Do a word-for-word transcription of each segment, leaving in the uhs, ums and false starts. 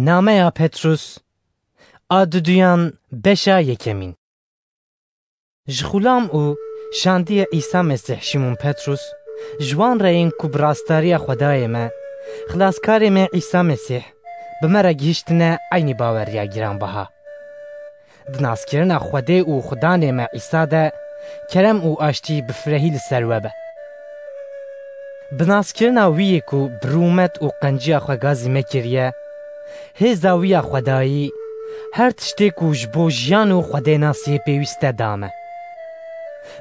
Nameya Petrus a duduyan, beşa yekemîn. Ji xulam û şandiyê Îsa Mesîh Şîmon Petrus, ji wan re yên ku bi rastariya Xwedayê me, Xilaskarê me Îsa Mesîh, bi me re gihiştine eynî baweriya giranbaha. Di naskirina Xwedê û Xudanê me Îsa de kerem û aştî bi firehî li ser we be. Bi naskirina wî yê ku bi rûmet û qenciya xwe gazî me kiriye, hêza wî ya Xwedayî her tiştê ku ji bo jiyan û Xwedênasiyê pêwîst e da me.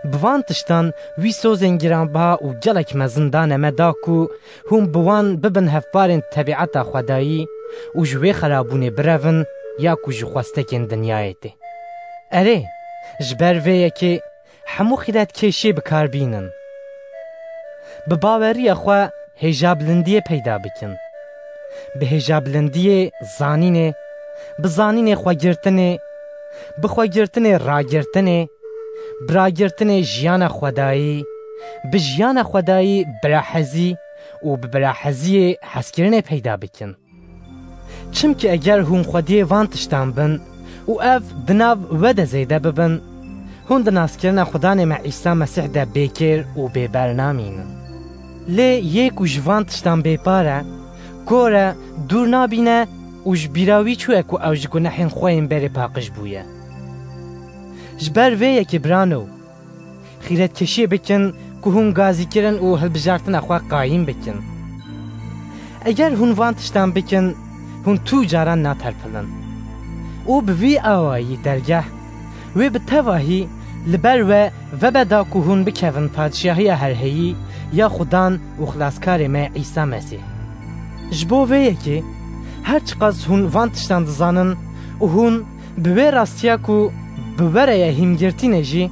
Bi van tiştan wî sozên giranbiha û gelek mezin dane me da ku hûn bi wan bibin hevparên tebîeta Xwedayî û ji wê xerabûnê birevin ya ku ji xwestekên dinyayê tê. Erê, ji ber vê yekê hemû xîretkêşiyê bi kar bînin. Bi baweriya xwe hêja bilindiyê peyda bikin. Bi hêja bilindiyê zanînê, bi zanînê xwegirtinê, bi xwegirtinê ragirtinê, bi ragirtinê jiyana Xwedayî, bi jiyana Xwedayî birahezî û bi biraheziyê hezkirinê peyda bikin. Çimkî eger hûn xwediyê van tiştan bin û ev di nav we de zêde bibin, hûn di naskirina Xudanê me Îsa Mesîh de bêkêr û bêber namînin. Lê yê ku ji van tiştan bêpar e, kor e, dûr nabîne û ji bîra wî çûye ku ew ji gunehên xwe yên berê paqij bûye. Ji ber vê yekê birano, xîretkêşiyê bikin ku hûn gazîkirin û hilbijartina xwe qayîm bikin. Eger hûn van tiştan bikin, hûn tu caran naterpilin. Û bi vî awayî dergeh wê bi tevahî li ber we vebe da ku hûn bikevin padşahiya herheyî ya Xudan û Xilaskarê me Îsa Mesîh. Ji bo vê yekê, her çiqas hûn van tiştan dizanin û hûn bi wê rastiya ku bi we re ye hîmgirtîne jî,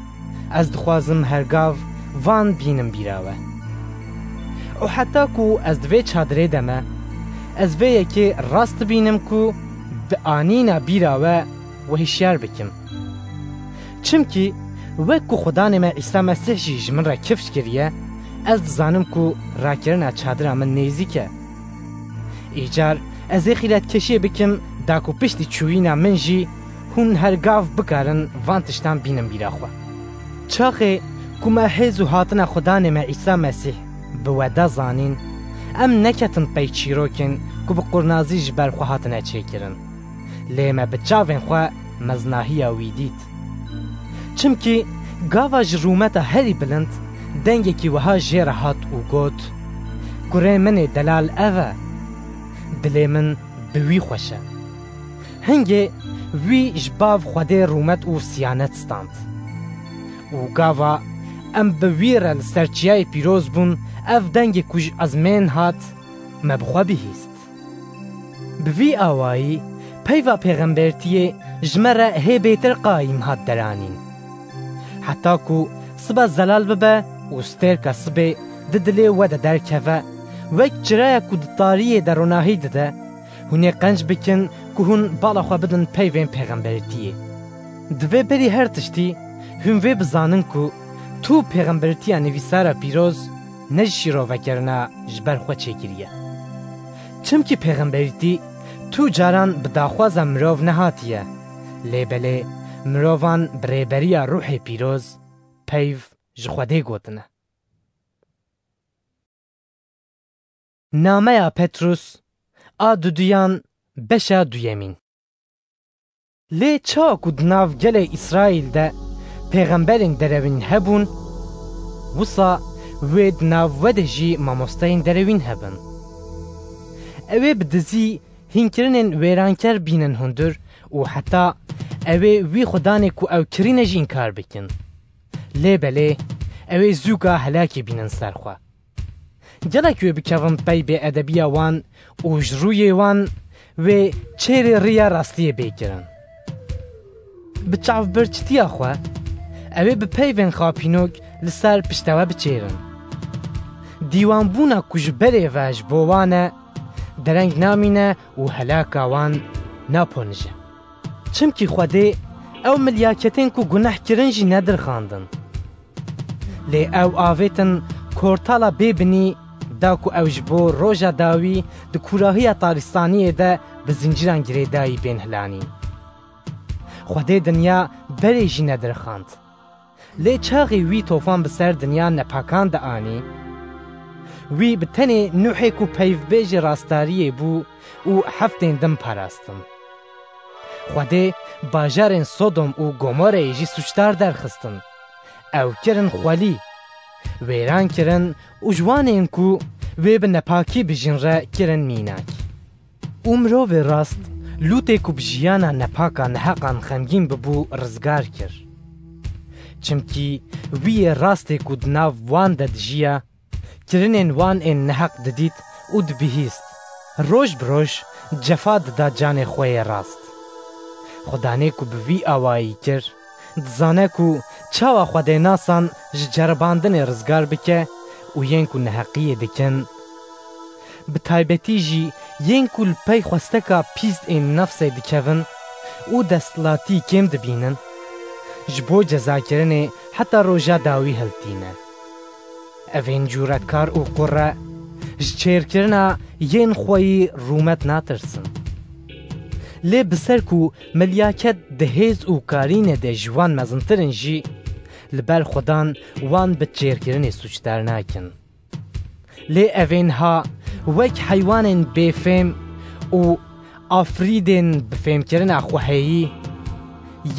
ez dixwazim her gav van bînim bîra we. Û heta ku ez di vê çadirê de me, ez vê yekê rast dibînim ku bi anîna bîra we we hişyar bikim. Çimkî wek ku Xudanê me Îsa Mesîh jî ji min re kifş kiriye, ez dizanim ku rakirina çadira min nêzîk e. Îcar ez ê xîretkêşiyê bikim, da ku piştî çûyîna min jî hûn her gav bikarin van tiştan bînin bîra xwe. Çaxê ku me hêz û hatina Xudanê me Îsa Mesîh bi we da zanîn, em neketin pey çîrokên ku bi qurnazî ji ber xwe hatine çêkirin. Lê me bi çavên xwe meznahiya wî dît. Çimkî gava ji rûmeta herî bilind dengekî wiha jê re hat û got, "Kurê min ê delal ev e. Dilê min bi wî xweş e." Hingê wî ji bav Xwedê rûmet û siyanet stand. Û gava em bi wî re li ser çiyayê pîroz bûn, ev dengê ku ji ezmên hat, me bi xwe bihîst. Bi vî awayî peyva pêxembertiyê ji me re hê bêtir qayîm hat deranîn. Heta ku siba zelal bibe û stêrka sibê di dilê we de derkeve, wek çiraya ku di tariyê de ronahî dide, hûn ê qenc bikin ku hûn bala xwe bidin peyvên pêxembertiyê. Di vê berî her tiştî, hûn vê bizanin ku tu pêxembertiya nivîsara pîroz ne ji şîrovekirina ji ber xwe çêkiriye. Çimkî pêxemberîtî tu caran bi daxwaza mirov nehatiye, lê belê mirovan bi rêberiya Ruhê Pîroz peyv ji Xwedê gotine. Nameya Petrus a duduyan, beşa duyemîn. Lê çawa ku di nav gelê Îsraîl de pêxemberên derewîn hebûn, wisa wê di nav we de jî mamosteyên derewîn hebin. Ew ê bi dizî hînkirinên wêranker bînin hundir û heta ew ê wî xudanê ku ew kirîne jî înkar bikin. Lê belê, ew ê zûka helakê bînin ser xwe. Gelek wê bikevin pey bêedebiya wan û ji rûyê wan wê çêrê riya rastiyê bê kirin. Bi çavbirçitiya xwe, ew ê bi peyvên xapînok li ser piştewe biçêrin. Dîwanbûna ku ji berê ve ji bo wan e, dereng namîne û helaka wan naponije. Çimkî Xwedê ew milyaketên ku guneh kirin jî nedirxandin. Lê ew avêtin kortala bê binî da ku ew ji bo roja dawî di kûrahiya tarîstaniyê de bi zincîran girêdayî bên hilanîn. Xwedê dinya berê jî nedirxand. Lê çaxê wî tofan bi ser dinya nepakan dianî, wî bi tenê Nûhê ku peyvbêjê rastariyê bû û heftên din parastin. Xwedê bajarên Sodom û Gomoreyê jî sûcdar derxistin. Ew kirin xwelî, wêran kirin û ji wan ên ku wê bi nepakî bijîn re kirin mînak. Û mirovê rast, Lûtê ku bi jiyana nepaka neheqan xemgîn bibû, rizgar kir. Çimkî wî yê rastê ku di nav wan de dijiya, kirinên wan ên neheq didît û dibihîst, roj bi roj cefa dida canê xwe yê rast. Xudanê ku bi vî awayî kir, dizane ku çawa xwedênasan ji ceribandinê rizgar bike û yên ku neheqiyê dikin, bi taybetî jî yên ku li pey xwesteka pîs ên nefsê dikevin û desthilatî kêm dibînin, ji bo cezakirinê heta roja dawî hiltîne. Evên cûretkar û qurre ji çêrkirina yên xweyî rûmet natirsin. Lê bi ser ku milyaket di hêz û karînê de ji wan mezintir in jî, li ber Xudan wan bi çêrkirinê sûcdar nakin. Lê evên ha wek heywanên bêfêm û afrîdên bi fêmkirina xwe heyî,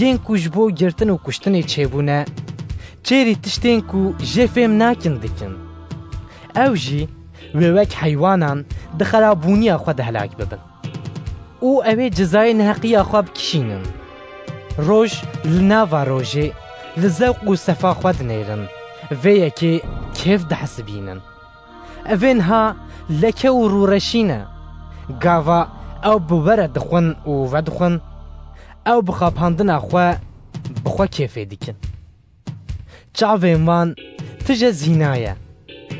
yên ku ji bo girtin û kuştinê çêbûne, çêrî tiştên ku jê fêm nakin dikin. Ew jî wê wek heywanan di xerabûniya xwe de helak bibin. Û ew ê cezayê neheqiya xwe bikişînin. Roj li nava rojê li zewq û sefa xwe dinêrin, vê yekê kêf dihesibînin. Evên ha leke û rûreşî ne. Gava ew bi we re dixwin û vedixwin, ew bi xapandina xwe bi xwe kêfê dikin. Çavên wan tije zîna ye.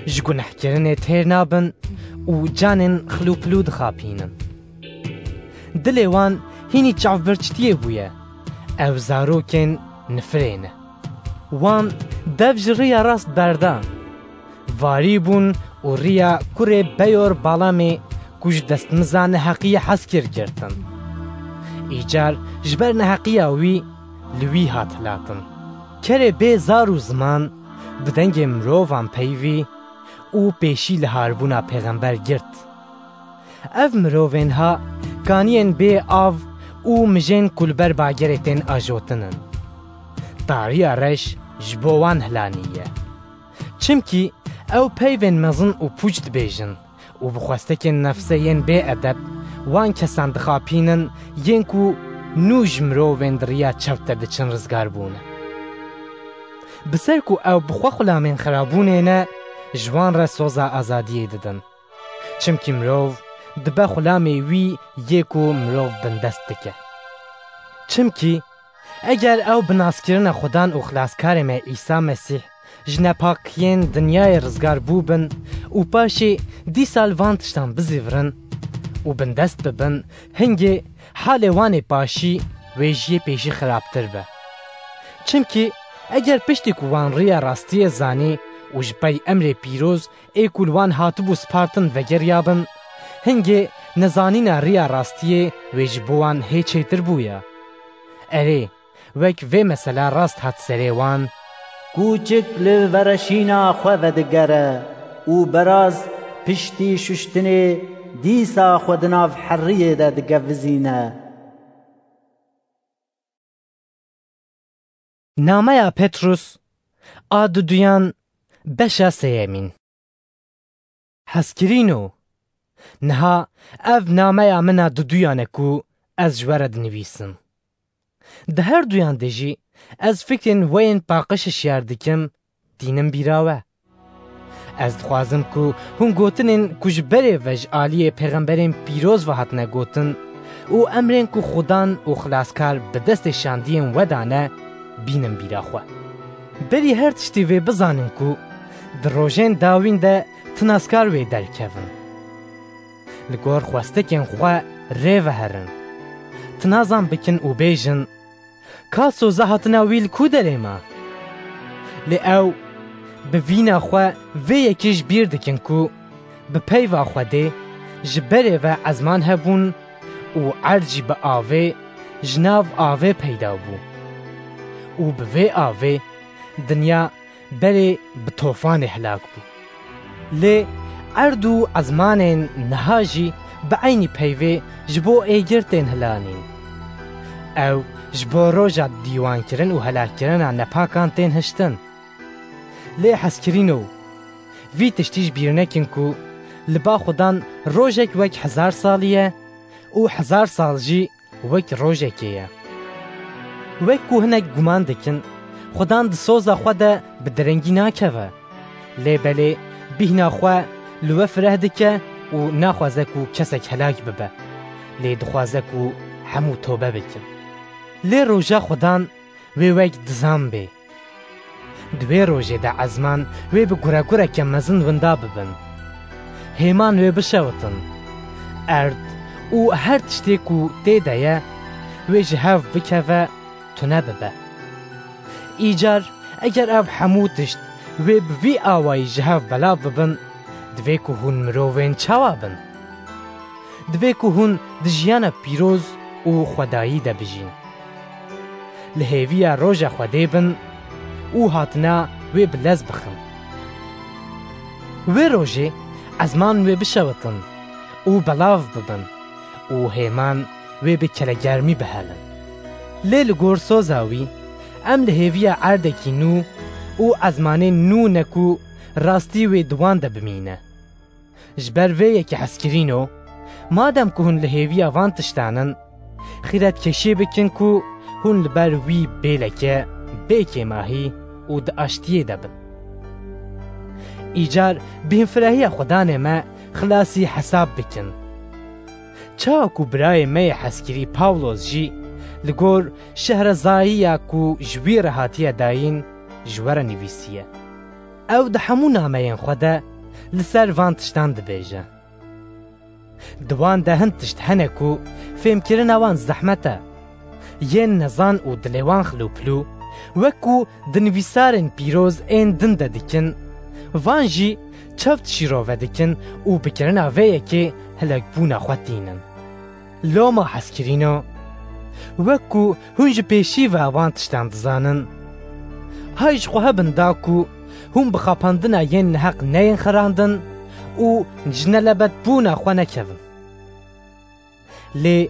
Ji gunehkirinê têr nabin û canên xilûpilû dixapînin. Dilê wan hînî çavbirçitiyê bûye. Ew zarokên nifirê ne. Wan dev ji riya rast berdan. Varî bûn û riya kurê Beyor Balamê ku ji destmiza neheqiyê hez kir girtin. Îcar ji ber neheqiya wî li wî hat hilatin. Kerê bê zar û ziman bi dengê mirovan peyvî û pêşî li harbûna pêxember girt. Ev mirovên ha kaniyên bê av û mijên ku li ber bagerê tên ajotin in. Tariya reş ji bo wan hilanî ye. Çimkî ew peyvên mezin û pûç dibêjin û bi xwestekên nefsê yên bê edeb wan kesan dixapînin yên ku nû ji mirovên di riya çev de diçin rizgar bûne. Bi ser ku ew bi xwe xulamên xirabûnê ne, ji wan re soza azadiyê didin. Çimkî mirov dibe xulamê wî yê ku mirov bindest dike. Çimkî eger ew bi naskirina Xudan û Xilaskarê me Îsa Mesîh ji nepakiyên dinyayê rizgar bûbin û paşê dîsa li van tiştan bizîvirin û bindest bibin, hingê halê wan ê paşî wê ji yê pêşî xirabtir be. Çimkî eger piştî ku wan riya rastiyê zanî û ji pey emrê pîroz ê ku li wan hatibû spartin vegeriyabin, hingê nezanîna riya rastiyê wê ji bo wan hê çêtir bûya. Erê, wek vê mesela rast hat serê wan: Kûçik li vereşîna xwe vedigere û beraz piştî şuştinê dîsa xwe di nav heriyê de digevizîne. Nameya Petrus a duduyan, beşa sêyemîn. Hezkirîno, niha ev nameya min a duduyan e ku ez ji we re dinivîsim. Di her duyan de jî ez fikrên we yên paqij hişyar dikim, tînim bîra we. Ez dixwazim ku hûn gotinên ku ji berê ve ji aliyê pêxemberên pîroz ve hatine gotin û emrên ku Xudan û Xilaskar bi destê şandiyên we dane, bînin bîra xwe. Berî her tiştî vê bizanin ku di rojên dawîn de tinaskar wê derkevin. Li gor xwestekên xwe rê veherin. Tinazan bikin û bêjin: Ka soza hatina wî li ku derê ma? Lê ew bi vîna xwe vê yekê ji bîr dikin ku bi peyva Xwedê ji berê ve ezman hebûn û erd jî bi avê, ji nav avê peyda bû. Û bi vê avê dinya berê bi tofanê helak bû. Lê erd û ezmanên niha jî bi eynî peyvê ji bo êgir tên hilanîn. Ew ji bo roja dîwankirin û helakkirina nepakan tên hiştin. Lê hezkirîno, vî tiştî ji bîr nekin ku li ba Xudan rojek wek hezar salî ye û hezar sal jî wek rojekê ye. Wek ku hinek guman dikin, Xudan di soza xwe de bi direngî nakeve. Lê belê bîhna xwe li we fireh dike û naxwaze ku kesek helak bibe. Lê dixwaze ku hemû tobe bikin. Lê roja Xudan wê wek dizan bê. Di wê rojê de ezman wê bi guregureke mezin winda bibin. Hêman wê bişewitin. Erd û her tiştê ku tê de ye, wê ji hev bikeve, tune bibe. Îcar eger ev hemû tişt wê bi vî awayî ji hev belav bibin, divê ku hûn mirovên çawa bin? Divê ku hûn di jiyana pîroz û xwedayî de bijîn. Li hêviya roja Xwedê bin û hatina wê bi lez bixin. Wê rojê ezman wê bişewitin û belav bibin û hêman wê bi kelegermî bihelin. Lê li gor soza wî, em li hêviya erdekî nû û ezmanên nû ne ku rastî wê di wan de bimîne. Ji ber vê yekê hezkirîno, madem ku hûn li hêviya van tiştan in, xîretkeşiyê bikin ku hûn li ber wî bêleke bê kêmahî û di aştiyê de bin. Îcar bînfirehiya Xudanê me xilasî hesab bikin. Çawa ku birayê me yê hezkirî Pawlos jî li gor şehrezayiya ku ji wî re hatiye dayîn, ji we re nivîsiye. Ew di hemû nameyên xwe de li ser van tiştan dibêje. Di wan de hin tişt hene ku fêmkirina wan zehmet e. Yên nezan û dilê wan xilûpilû, wek ku di nivîsarên pîroz ên din de dikin, van jî çewt şîrove dikin û bi kirina vê yekê hilekbûna xwe tînin. Loma hezkirîno, wek ku hûn ji pêşî ve van tiştan dizanin, hay ji xwe hebin da ku hûn bi xapandina yên neheq neyên xirandin û ji nelebetbûna xwe nekevin. Lê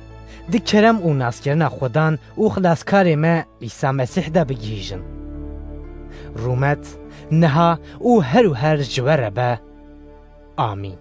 di kerem û naskirina Xudan û Xilaskarê me Îsa Mesîh de bigihîjin. Rûmet niha û her û her ji we re be. Amîn.